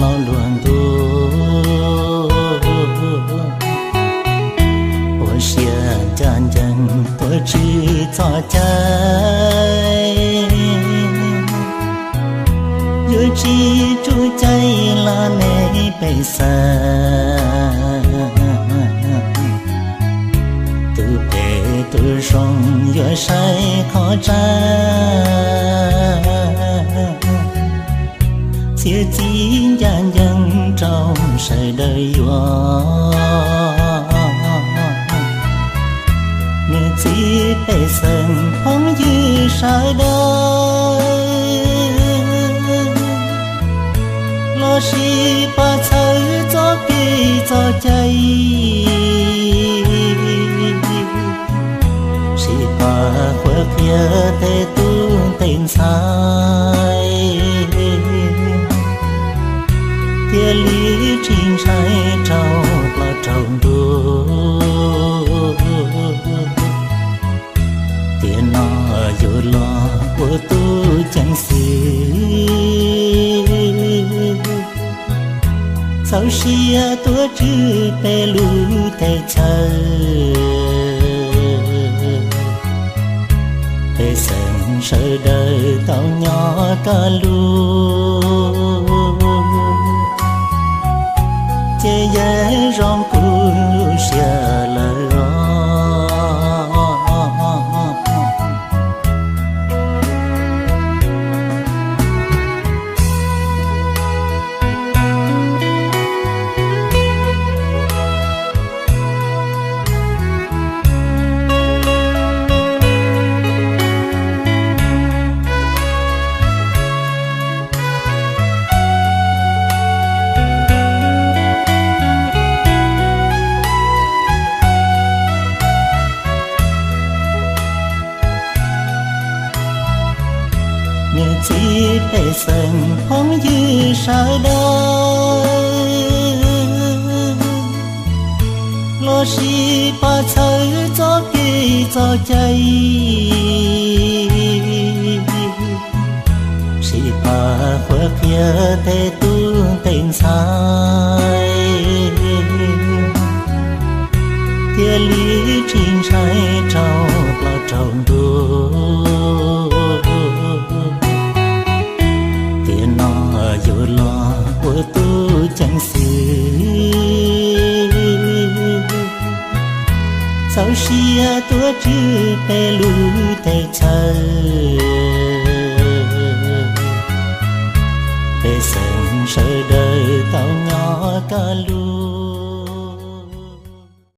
Los luag ntuj, ua siab ncaj ncees tuav tswv txoj cai. Yuav tsis tsum cai los nej pej xeem, tus phem tus zoo yuav saib qhov tseeb. Txiav txim ncaj ncees rau sawv daws yuav, niam txiv pej xeem phooj ywg sawv daws, los sis pab txhawb txoj kev txoj cai, sis pab qhuab qhia tej tub tej ntxhais, thiaj li tsis ntshai raug ploj raug ntuj. Tiam no yuav los ua tub ceev xwm, txaus siab tuav tswv peb lub teb chaws, pej xeem sawv daws tau nyob kaj lug, ces yeej zoo kuv lub siab lawm os. Niam txiv pej xeem phooj ywg sawv daws, los sis pab txhawb txoj kev txoj cai, sis pab qhuab qhia tej tub tej ntxhais, thiaj li tsis ntshai raug ploj raug ntuj. Tiam no yuav los ua tub ceev xwm, txaus siab tuav tswv peb lub teb chaws, pej xeem sawv daws tau nyob kaj lug.